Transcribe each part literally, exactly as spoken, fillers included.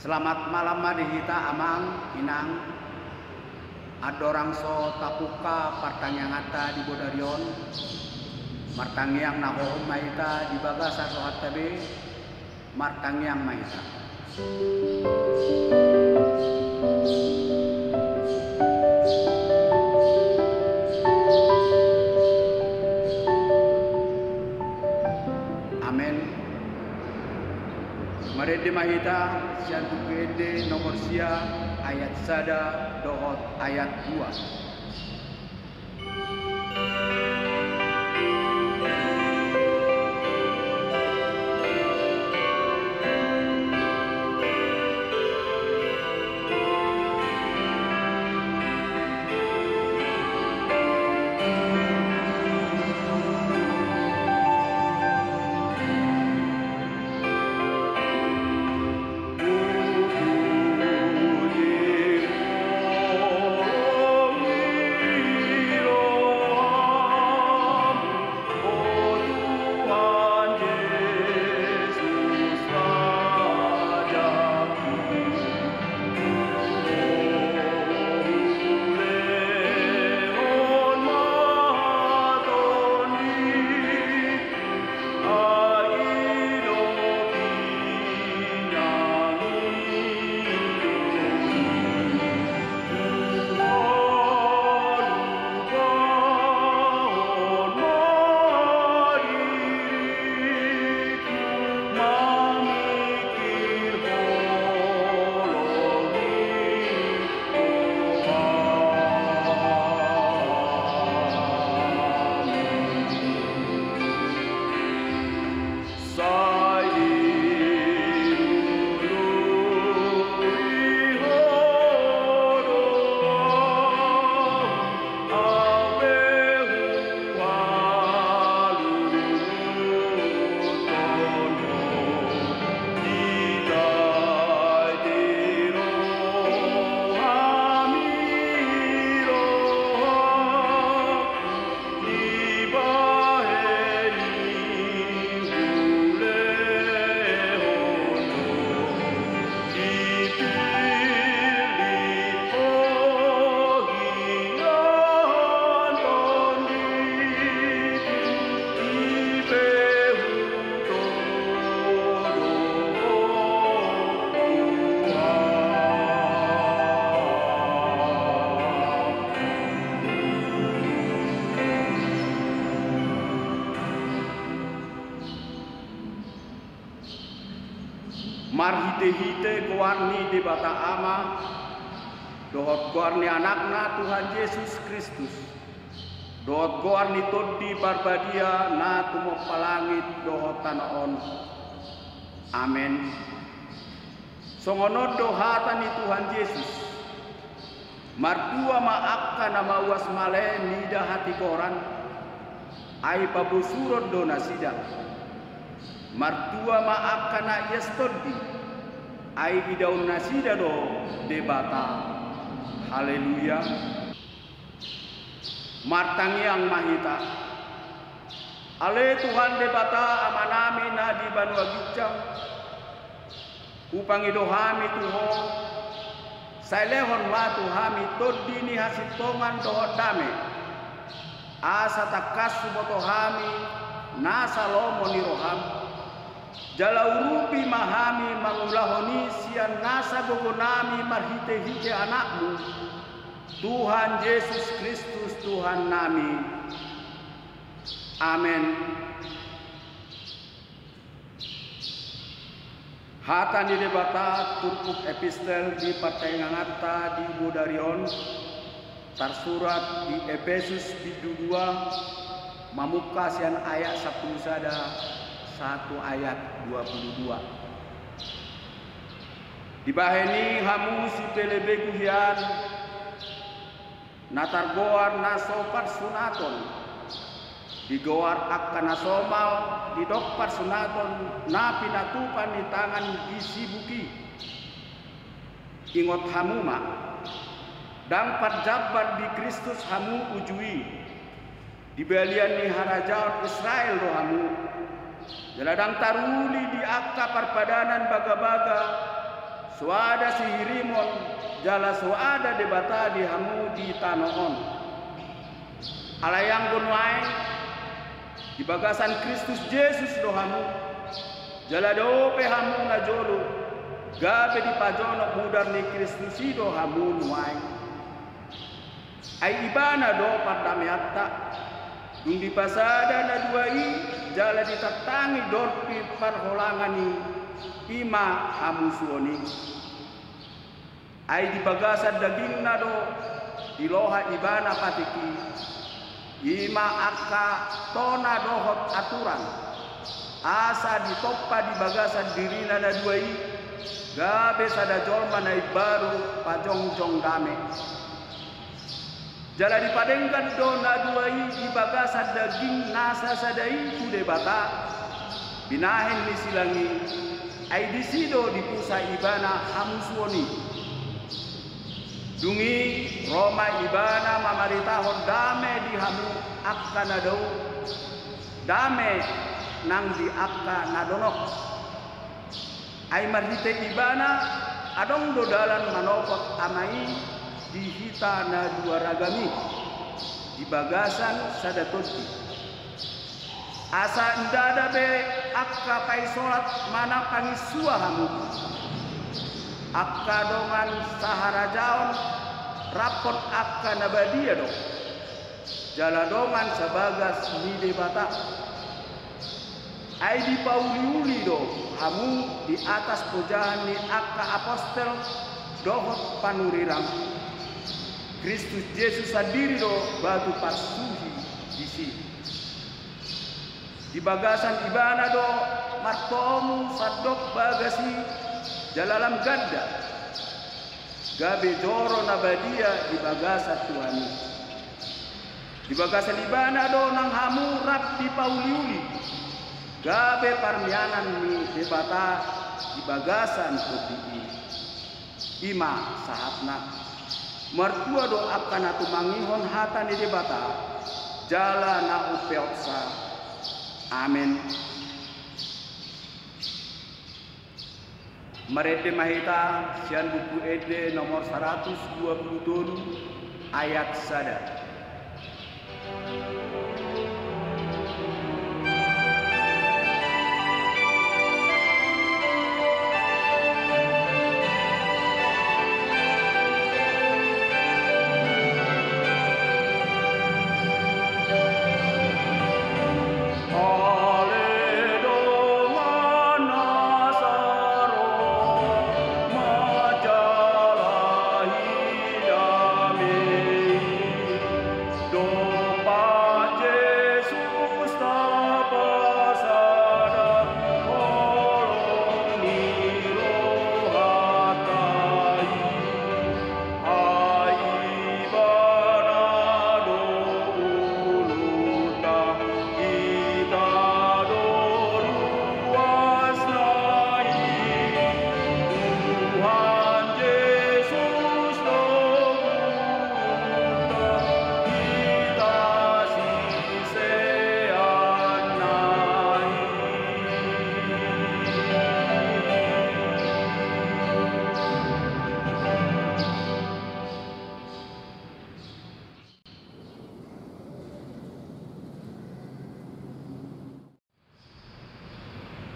Selamat malam ma di hita amang, inang. Andorang so tapungka partangianganta di bodari on, martangiang na hohom ma hita di bagasan rohanta be, martangiang ma hita. Amen. Marende ma hita sian Buku Ende nomor sia, ayat sada dohot ayat dua. Marhitehite goar ni Debata Ama, dohot goar ni Anakna Tuhan Jesus Kristus, dohot goar ni Tondi Parbadia na tumompa langit dohot tano on. Amen. Songon on do hata ni Tuhan Jesus: Martua ma angka na mauas male mida hatigoran, ai pabosuron do nasida. Martua ma angka na ias tondi, ai idaon nasida do Debata. Haleluya. Martangiang ma hita. Ale Tuhan Debata Amanami na di banua ginjang, hupangido hami tu Ho, sai lehon ma tu hami tondi ni hasintongan dohot dame, asa tangkas huboto hami nasa lomo ni roham. Jala urupi ma hami mangulahon i sian nasa gogonami marhitehite Anakmu, Tuhan Jesus Kristus Tuhannami. Amen. Hata ni Debata turpuk epistel di partangianganta di bodari on, tarsurat di Epesus bindu dua, mamungka sian ayat sampulu sada sahat tu ayat dua pulu dua. Dibahen i hamu sipelebegu hian, na targoar na so parsunaton, digoar angka na somal didok parsunaton na pinatupa ni tangan di sibuk i. Ingot hamu ma, ndang parjambar di Kristus hamu uju i, di balian ni harajaon Israel do hamu. Jala ndang taruli di angka parpadanan bagabaga, Soada sihirimon jala soada Debata di hamu di tano on. Alai anggo nuaeng, di bagasan Kristus Jesus do hamu, jala dope hamu na jolo, gabe dipajonok mudar ni Kristus i do hamu nuaeng. Ai Ibana do pardameanta, dung dipasada na dua i, jala ditantangi dorpi parholangan i, i ma hamusuon i. Ai di bagasan dagingna do diloha Ibana patik i, i ma angka tona dohot aturan, asa ditompa di bagasan dirina na dua i, gabe sada jolma na imbaru pajongjong dame. Jala dipadenggan do na dua i di bagasan daging na sasada i tu Debata, binahen ni silang i, ai disi do dipusa Ibana hamusuon i. Dung i ro ma Ibana mamaritahon dame di hamu angka na dao, dame nang di angka na donok. Ai marhite Ibana, adong do dalan manopot Ama i di hita na dua ragam i, di bagasan sada tondi. Asa ndada be angka paisolat manang panginsua hamu, angka dongan saharajaon, rap dohot angka na badia do, jala dongan sabagas ni Debata. Ai dipauliuli do hamu di atas pojahan ni angka apostel dohot panurirang. Kristus Jesus sandiri do batu parsuhi disi. Di bagasan Ibana do martomu sandok bagas i jala lam ganda, gabe joro na badia di bagasan Tuhan i. Di bagasan Ibana do nang hamu rap dipauliuli, gabe parmianan ni Debata di bagasan tondi i. I ma sahatna. Martua do angka na tumangihon hata ni Debata, jala na umpeopsa. Amen. Marende ma hita sian Buku Ende nomor saratus dua pulu tolu, ayat sada.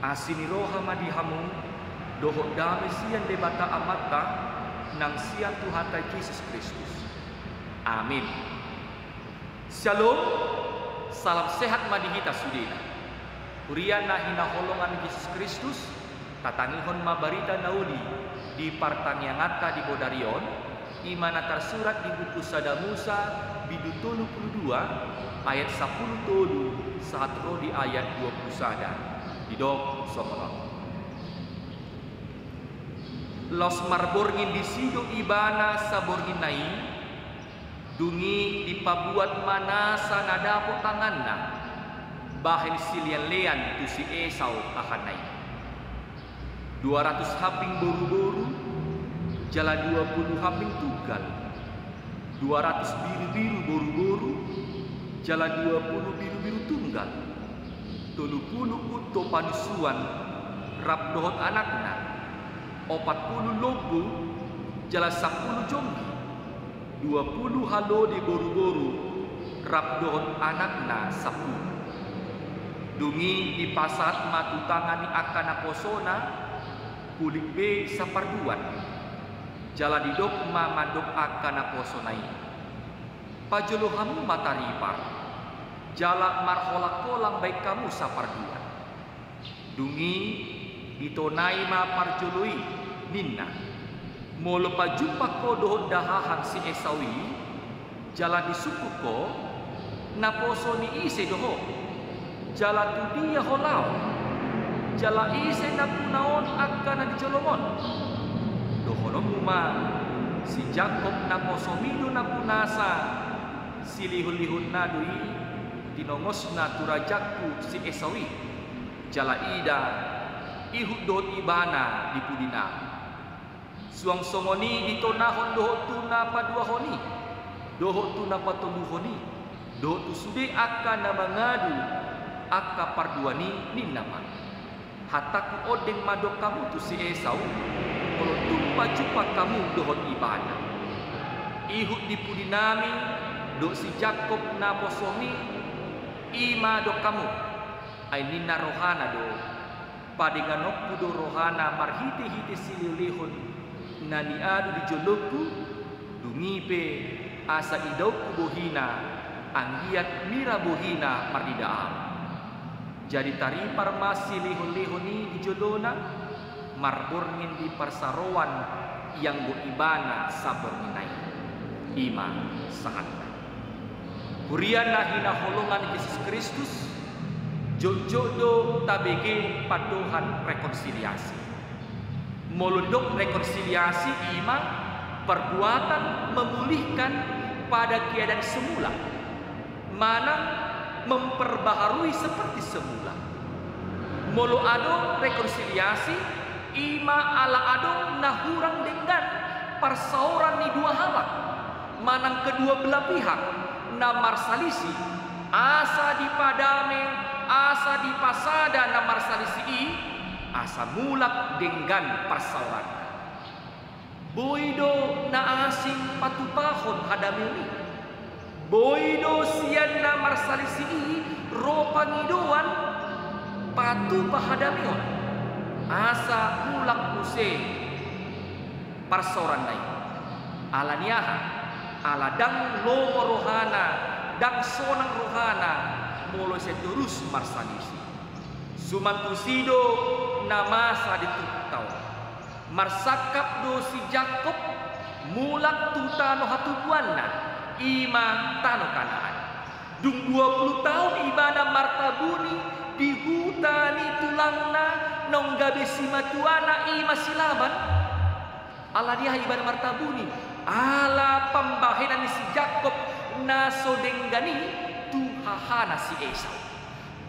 Asi ni roha ma di hamu, dohot dame sian Debata Amanta, nang sian Tuhanta Jesus Kristus. Amin. Syalom, salam sehat ma di hita sudena. Huria na hinaholongan Jesus Kristus, tatangihon ma barita na uli di partangianganta di bodari on, i ma na tarsurat di buku Sada Musa, bindu tolu pulu dua, ayat sampulu tolu, sahat ro di ayat dua pulu sada. Didok songon on. Laos marborngin disi do ibana saborngin na i, dung i dipabuat ma nasa na dapot tanganna, bahen sileanlean tu si Esau ahanna i. Dua ratus hambing boruboru, jala dua pulu hambing tunggal. Dua ratus birubiru boruboru, jala dua pulu birubiru tunggal. Tolu pulu unto panusuan, rap dohot anakna. Opat pulu lombu jala sampulu jonggi, dua pulu halode boruboru, rap dohot anakna sampulu. Dung i dipasahat ma tu tangan ni angka naposona pulik be saparduan, jala didok ma mandok angka naposona i: Pajolo hamu ma taripar, jala marholangholang baen hamu saparduan. Dung i ditonai ma parjolo i, ninna: Molo pajumpang ho dohot dahahang si Esau i, jala disungkun ho: Naposo ni ise do ho? Jala tu dia ho laho? Jala ise nampuna on angka na di jolom on? Dohononmu ma: Si Jakkob naposomi do nampunasa, silihonlihonna do i, tinongosna tu rajangku si Esau i. Jala ida, ihut dohot ibana di pudinami. Suang songon i ditonahon dohot tu na paduahon i, dohot tu na patoluhon i, dohot tu sude angka na mangadu angka parduan i, ninna ma: Hatangku ondeng mandok hamu tu si Esau, molo tung pajumpang hamu dohot ibana. Ihut di pudinami dohot si Jakkob naposomi, i ma dok hamu. Ai ninna rohana do: Padenganonku do rohana marhitehite silehonlehon na niadu di jolongku, dung i pe asa idaonku bohina, anggiat mira bohina marnida ahu. Jadi taripar ma silehonlehon i di jolona, marborngin di parsaroan ianggo ibana saborngin na i. I ma sahatna. Huria na hinaholongan Jesus Kristus, jotjot do tabege pandohan rekonsiliasi. Molo didok rekonsiliasi, i ma perbuatan memulihkan pada keadaan semula, manang memperbaharui seperti semula. Molo adong rekonsiliasi, i ma ala adong na hurang denggan parsaoran ni dua halak, manang kedua belah pihak na marsalisi, asa dipadame, asa dipasada na marsalisi i, asa mulak denggan parsaoran. Boi do na asing patupahon hadameon i. Boi do sian na marsalisi i ro pangidoan patupa hadameon, asa mulak muse parsaoranna i. Ala ni aha? Ala ndang lomo rohana, ndang sonang rohana molo sai torus marsalisi. Suman tusi do na masa di turpukta on. Marsangkap do si Jakkob mulak tu tano hatubuanna, i ma tano Kanaan. Dung dua pulu taon ibana martabuni di huta ni tulangna naung gabe simatuana, i ma si Laban. Ala ni aha ibana martabuni? Ala pambahenan ni si Jakkob na so denggan i tu hahana si Esau.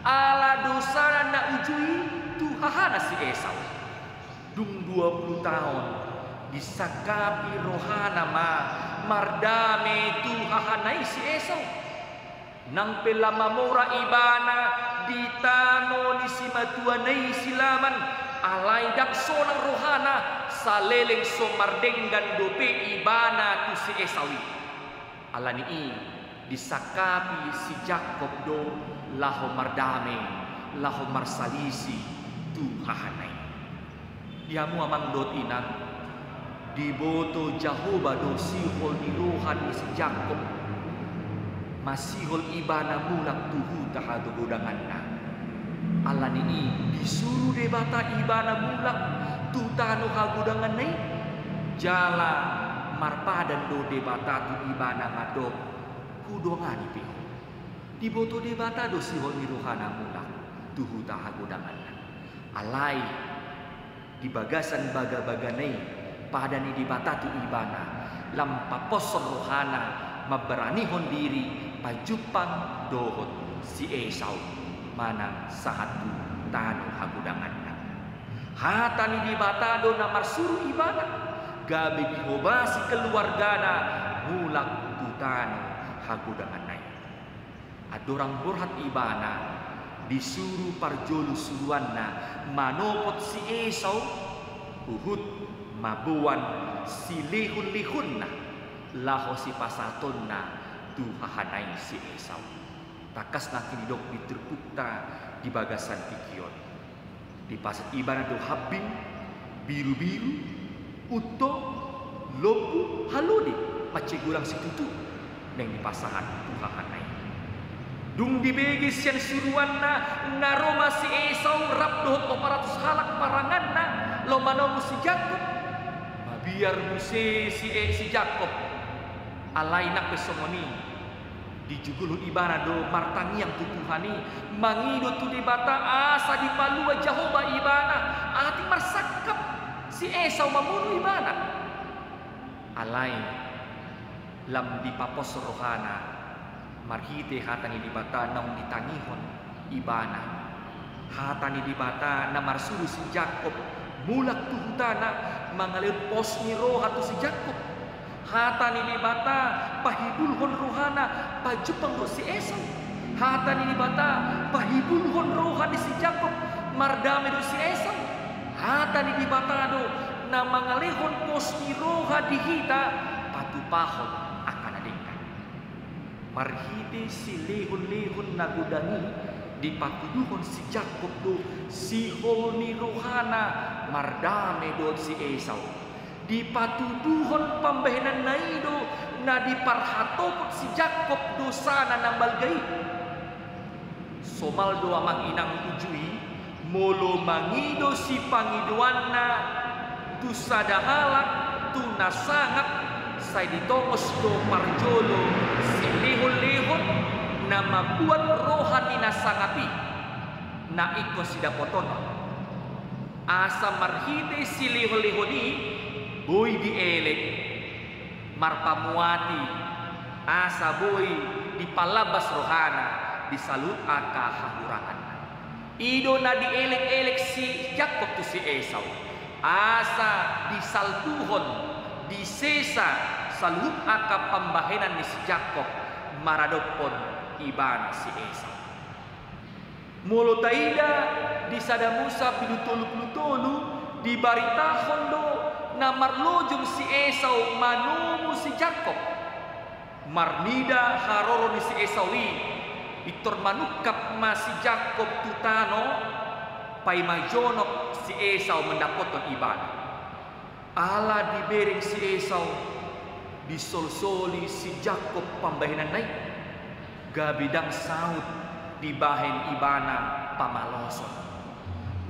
Ala dosana na uju i tu hahana si Esau. Dung dua pulu taon, disangkapi rohana ma mardame tu hahana i si Esau. Nang pe lam mamora ibana di tano ni simatuana i si Laban, alai ndang sonang rohana, saleleng so mardenggan dope ibana tu si Esau i. Ala ni i disangkapi si Jakkob do laho mardame, laho marsalisi tu hahana i. Di hamu amang dohot inang, diboto Jahowa do sihol ni roha ni si Jakkob, masihol ibana mulak tu huta hagodanganna. Ala ni i disuru Debata ibana mulak tu tano hagodanganna i, jala marpadan do Debata tu ibana mandok: Hudongani pe ho. Diboto Debata do sihol ni rohana mulak tu huta hagodanganna. Alai di bagasan bagabagana i, padan ni Debata tu ibana, lam paposhon rohana mambaranihon diri pajumpang dohot si Esau manang sahat tu tano hagodanganna. Hata ni Debata do na marsuru ibana gabe dihobasi keluargana mulak tu tano hagodanganna i. Andorang borhat ibana, disuru parjolo suruanna manopot si Esau, Huhut maboan silehonlehonna laho sipasahatonna tu hahana i si Esau. Tangkas nangkin didok di turpukta di bagasan tingki on. Dipasahat ibana do hambing, birubiru, unto, lombu, halode, mansai godang situtu naeng dipasahat tu hahana i. Dung dibege sian suruanna, na ro ma si Esau rap dohot opat ratus halak paranganna laho manongu si Jakob. Mabiar muse si, eh, si Jakob. Alai nang pe songon i, dijugulhon ibana do martangiang tu Tuhan i, mangido tu Debata asa dipalua Jahowa ibana, atik marsangkap si Esau mamunu ibana. Alai lam dipapos rohana marhite hata ni Debata naung ditangihon ibana. Hata ni Debata na marsuru si Jakob mulak tu hutana mangalehon pos ni roha tu si Jakob. Hata ni Debata pahibulhon rohana pajumpang dohot si Esau. Hata ni Debata pahibulhon roha ni si Jakob mardame dohot si Esau. Hata ni Debata do na mangalehon pos ni roha di hita patupahon angka na denggan. Marhite silehonlehon na godang i dipatuduhon si Jakob do sihol ni rohana mardame dohot si Esau. Dipatuduhon pambahenanna i do na diparhatopot si Jakob dosana na balga i. Somal do amang inang uju i, molo mangido sipangidoanna tu sada halak tu na sangap, sai ditongos do parjolo silehonlehon na mambuat roha ni na sangap i na ingkon sidapoton. Asa marhite silehonlehon i boi dielek, marpamuati, asa boi dipalambas rohana di saluhut angka hahuranganna. I do na dielek-elek si Jakob tu si Esau, asa disalpuhon, disesa saluhut angka pambahenan ni si Jakob maradophon ibana si Esau. Molo taida di Sada Musa pitu tolu pulu tolu, dibaritahon do na marlojong si Esau manomu si Jakob. Marnida haroro ni si Esau i, pintor manungkap ma si Jakob tu tano, paima jonok si Esau mandapothon ibana. Ala dibereng si Esau, disolsoli si Jakob pambahenanna i, gabe ndang saut dibahen ibana pamaloson.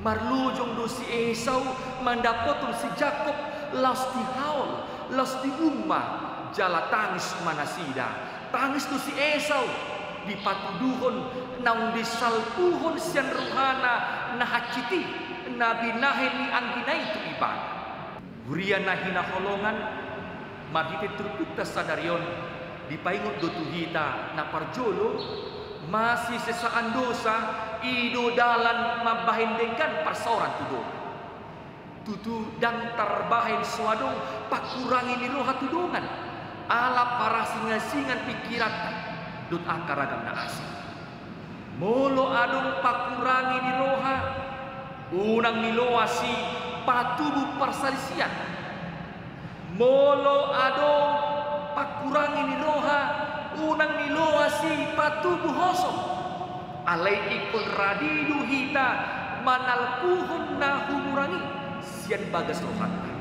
Marlojong do si Esau mandapothon si Jakob laos dihaol, laos diumma, jala tangis ma nasida. Tangis do si Esau, dipatuduhon naung disalpuhon sian rohana na hansit i na binahen ni anggina i tu ibana. Huria na hinaholongan, marhite turpukta sadari on, dipaingot do tu hita na parjolo, masisesaan dosa i do dalan mambahen denggan parsaoran tu dongan. Tutu ndang tarbahen so adong pangkurangi ni roha tu dongan, ala parasingasingan pingkiranta dohot angka ragam na asing. Molo adong pangkurangi ni roha, unang niloas i patubu parsalisian. Molo adong pangkurangi ni roha, unang niloas i patubu hosom. Alai ingkon radi do hita manalpuhon na humurang i sian bagas rohanta.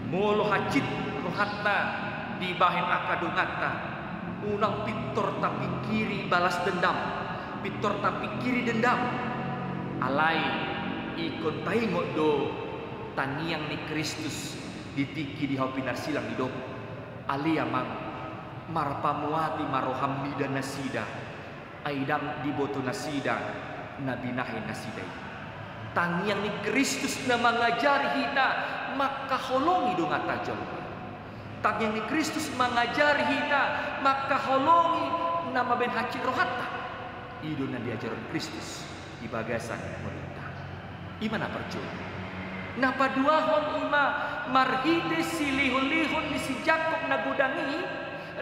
Molo hansit rohanta dibahen angka donganta, unang pintor tapingkiri balas dendam, pintor tapingkiri dendam. Alai ingkon taingot do tangiang ni Kristus di tingki di hau pinarsilang didok, ale Amang, marpamuati ma roham mida nasida, ai ndang diboto nasida na binahen nasida i. Tangiang ni Kristus na mangajari hita mangkaholongi donganta jolma. Tangiang ni Kristus mangajari hita mangkaholongi na mambahen hansit rohanta. I do na diajarhon Kristus di bagasan ngolunta. I ma na parjolo. Na paduahon i ma marhite silehonlehon ni si Jakob na godang i,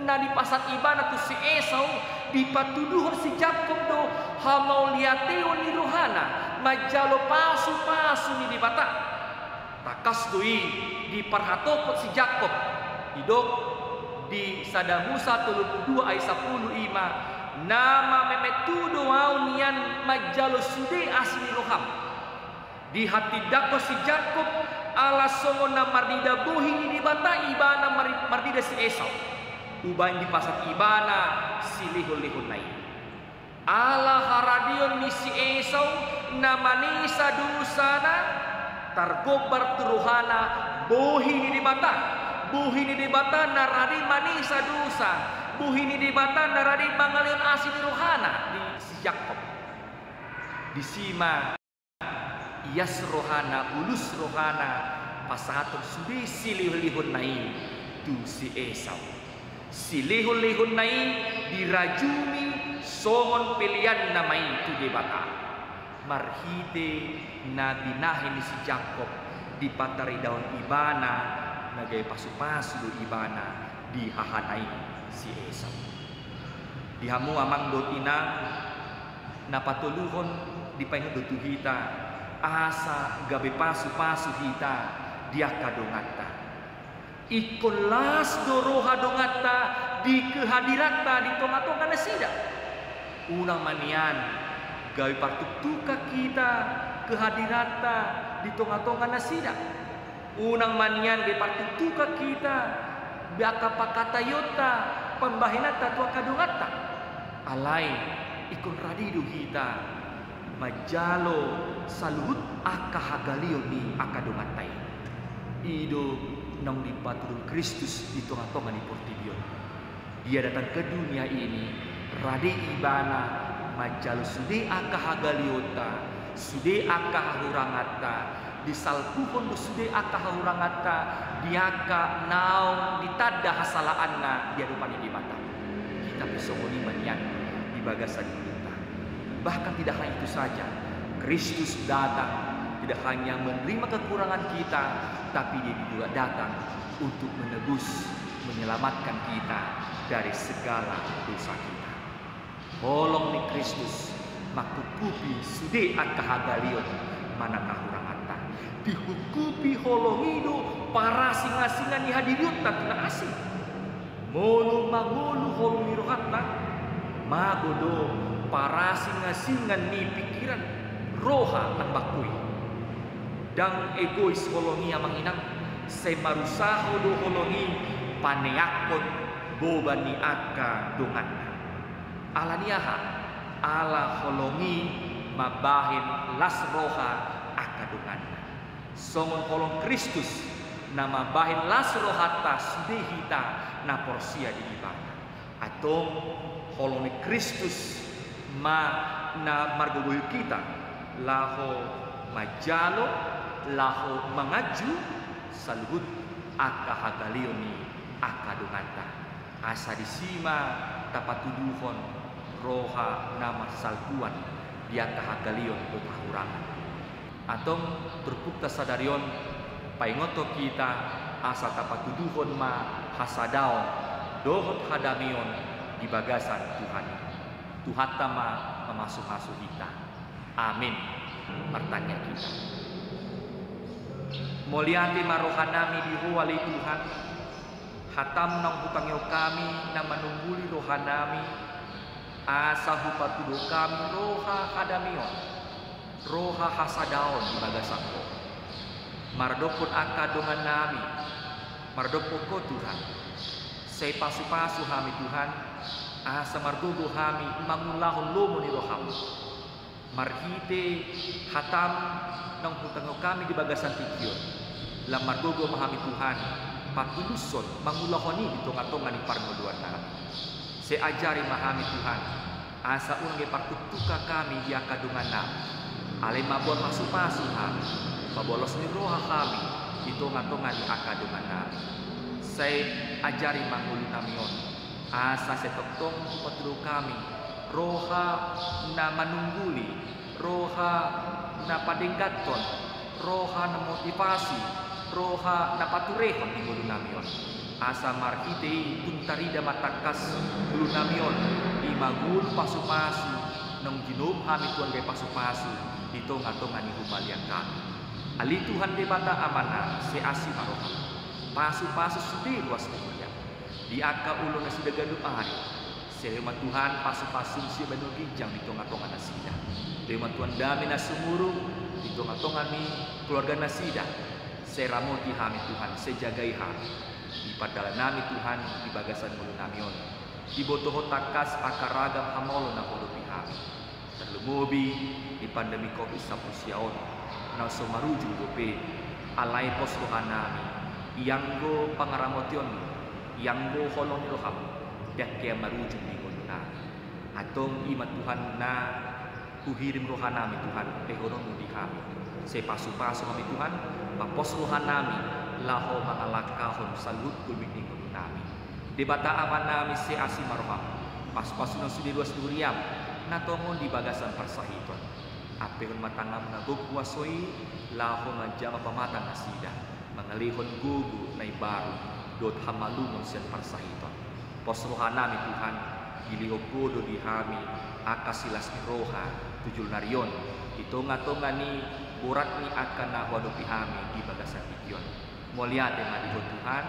na dipasahat ibana tu si Esau, dipatuduhon si Jakob do hamauliateon ni rohana manjalo pasupasu ni Debata. Tangkas do i diparhatopot si Jakkob, didok di sada Musa tolu pulu dua ayat sampulu i ma, na mamembetu do ahu nian manjalo sude asi ni roham. Dihatindangkon si Jakkob, ala songon na marnida bohi ni Debata ibana mar-, marnida si Esau. Umbahen dipasahat ibana silehonlehonna i. Ala haradeon ni si Esau na manesa dosana, targombar tu rohana bohi ni Debata. Bohi ni Debata na rade manesa dosa. Bohi ni Debata na rade mangalehon asi ni rohana di si Jakkob. Disi ma ias rohana, bulus rohana, pasahathon sude silehonlehonna i tu si Esau. Silehonlehonna i dirajumi songon peleanna ma i tu Debata. Marhite na binahen ni si Jakkob dipataridahon ibana na gabe pasupasu do ibana di hahana i si Esau. Di hamu amang dohot inang, na patoluhon dipaingot do tu hita, asa gabe pasupasu hita di angka donganta. Ingkon las do roha donganta di kehadiranta di tongatonga nasida. Unang ma nian gabe partuktukan hita kehadiranta di tongatonga nasida. Unang ma nian gabe partuktukan hita di angka pangkataionta, pambahenanta tu angka donganta. Alai ingkon rade do hita manjalo saluhut angka hagaleon ni angka donganta i. I do naung dipatuduhon Kristus di tongatonga ni portibi on. Dia datang ke dunia ini, rade ibana manjalo sude angka hagaleonta, sude angka hahuranganta, disalpuhon do sude angka hahuranganta di angka naung ditanda hasalaanna di adopan ni Debata. Hita pe songon i ma nian di bagasan ngolunta. Bahkan tidak hanya itu saja, Kristus datang tidak hanya menerima kekurangan kita, tapi Dia juga datang untuk menebus, menyelamatkan kita dari segala dosa kita. Holong ni Kristus manghuhupi sude angka hagaleon manang hahuranganta. Dihuhupi holong i do parasingasingan ni hadirionta tu na asing. Molo mangolu holong ni rohanta, mago do parasingasingan ni pingkiran, roha nang bangku i. Ndang egois holong i amang inang, sai marusaho do holong i paneangkon boban ni angka donganna. Ala ni aha? Ala holong i mambahen las roha angka donganna. Songon holong Kristus na mambahen las rohanta sude hita na porsea di Ibana. Antong holong ni Kristus ma na margogoihon hita laho manjalo, laho manganju saluhut angka hagaleon ni angka donganta. Asa disi ma tapatuduhon roha na marsalpuan di angka hagaleon dohot hahurangan. Antong turpukta sadari on paingothon hita asa tapatuduhon ma hasadaon dohot hadameon di bagasan Tuhan i. Tuhanta ma mamasumasu hita. Amin. Martangiang hita. Mauliate ma rohanami di Ho ale Tuhan, hatam naung hutangihon hami na manungguli rohanami, asa hupatuduhon hami roha hadameon, roha hasadaon di bagasan Ho. Mardophon angka dongannami, mardophon Ho Tuhan, sai pasupasu hami Tuhan, asa margogo hami mangulahon lomo ni rohaM. Marhite hataM naung hutangihon hami di bagasan tingki on, lam margogo ma hami Tuhan, patulushon mangulahon i di tongatonga ni parngoluannami. Sai ajari ma hami Tuhan, asa unang gabe partuktukan hami di angka dongannami. Alai mamboan pasupasu hami, paboa loas ni roha hami di tongatonga ni angka dongannami. Sai ajari ma ngolunami on, asa sai tongtong hupatuduhon hami roha na manungguli, roha na padengganhon, roha na motivasi, roha na paturehon di ngolunami on. Asa marhite i tung tarida ma tangkas ngolunami on, i ma ngolu pasupasu naung ginomu hami Tuhan gabe pasupasu di tongatonga ni humaliang hami. Ale Tuhan Debata Amanami, sai asi ma roham. Pasupasu sude ruas ni huriam di angka ulaon nasida ganup ari. Sai lehon ma Tuhan pasupasum sian banua ginjang di tongatonga nasida. Lehon ma Tuhan dame na sumurung di tongatonga ni keluarga nasida. Sai ramoti hami Tuhan, sai jagai hami di pardalanannami Tuhan, di bagasan ngolunami on. Diboto Ho tangkas angka ragam hamaolon na huadopi hami. Tarlumobi di pandemi covid sampulu sia on, na so marujung dope, alai pos rohanami, ianggo pangaramotion, ianggo holong ni roham, ndang hea marujung di ngolunami. Antong i ma Tuhan na huhirim rohanami Tuhan, lehononmu di hami. Sai pasupasu hami Tuhan, pos rohanami, laho mangalangkahon saluhut gulmit ni ngolunami. Debata Amanami, sai asi ma roham, pasupasuna sude ruas ni huriam, na tongon di bagasan parsahiton. Ampehon ma tangam na gok huaso i, laho manjama pamatang nasida, mangalehon gogo na imbaru, dohot hamalumon sian parsahiton. Pos rohanami Tuhan, dilehon Ho do di hami angka silas ni roha tu joloan on, di tongatonga ni borat ni angka na huadopi hami di bagasan tingki on. Mauliate ma di Ho Tuhan,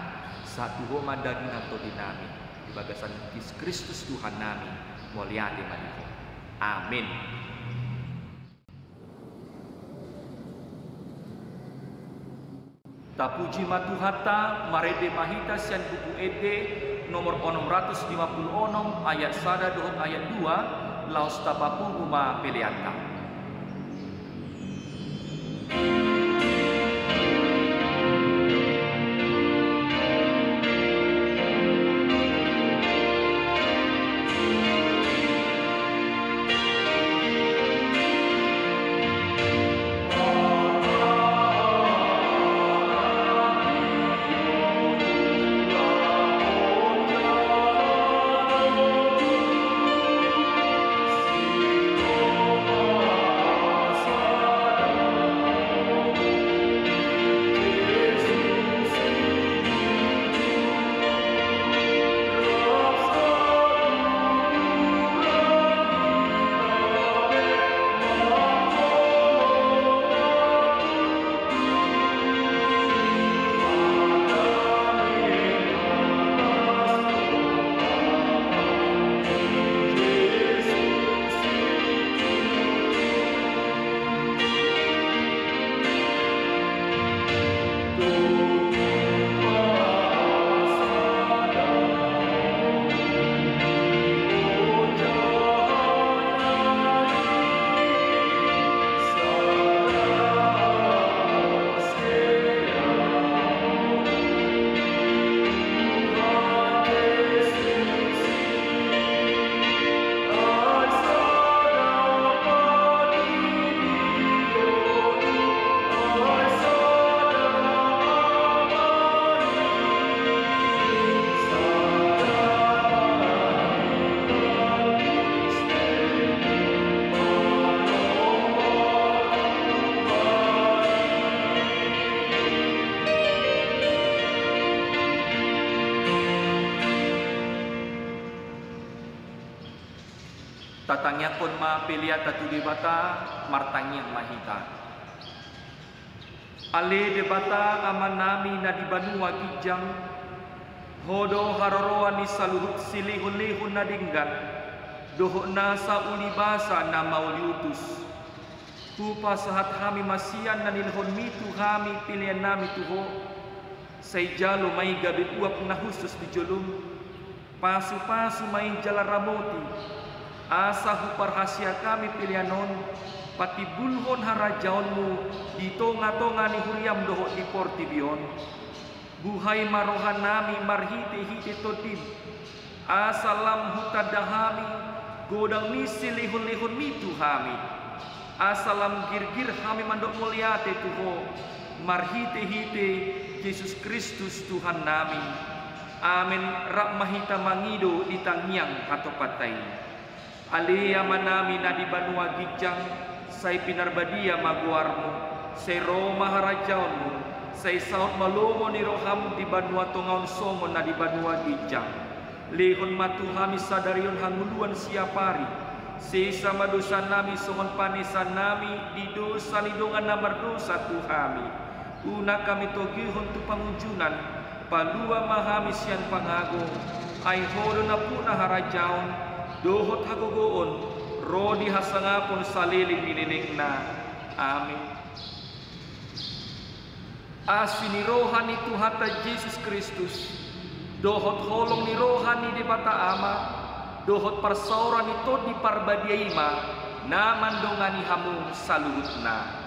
sahat tu Ho ma daging nang tondinami, di bagasan Jesus Kristus Tuhannami, mauliate ma di Ho. Amin. Tapuji ma Tuhanta, marende ma hita sian Buku Ende nomor onom ratus lima pulu onom, ayat sada dohot ayat dua, laos tapapungu ma peleanta. Tatangiangkon ma peleanta tu Debata, martangiang ma hita. Ale Debata Amanami na di banua ginjang, Ho do haroroan ni saluhut silehonlehon na denggan, dohot nasa ulibasa na mauliutus. Hupasahat hami ma sian na nilehonmi tu hami peleannami tu Ho, sai jalo ma i gabe uap na hushus di jolom. Pasupasu ma i jala ramoti, asa huparhaseang hami pelean on patimbulhon harajaonmu di tongatonga ni huriam dohot di portibi on. Buhai ma rohanami marhitehite Tondim, asa lam hutanda hami godang ni silehonlehonmi tu hami, asa lam girgir hami mandok mauliate tu Ho, marhitehite Jesus Kristus Tuhannami. Amen. Rap ma hita mangido di tangiang hatopanta i. Ale Amanami na di banua ginjang, sai pinarbadia ma goarmu, sai ro ma harajaonmu, sai saut ma lomo ni roham di banua tonga on songon na di banua ginjang. Lehon ma tu hami sadari on hangoluan siapari, Sesa ma dosanami songon panesanami di dosa ni dongan na mardosa tu hami. Unang hami togihon tu pangunjunan, palua ma hami sian pangago. Ai Ho do nampuna harajaon, dohot hagogoon, ro di hasangapon saleleng ni lelengna. Amin. Asi ni roha ni Tuhanta Jesus Kristus, dohot holong ni roha ni Debata Ama, dohot parsaoran ni Tondi Parbadia i ma na mandongani hamu saluhutna.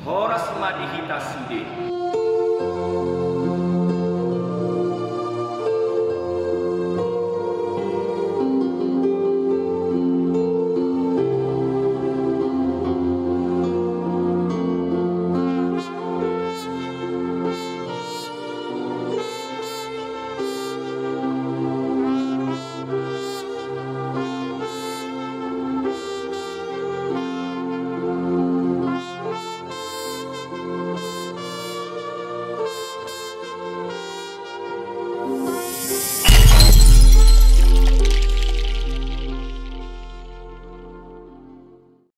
Horas ma di hita sude.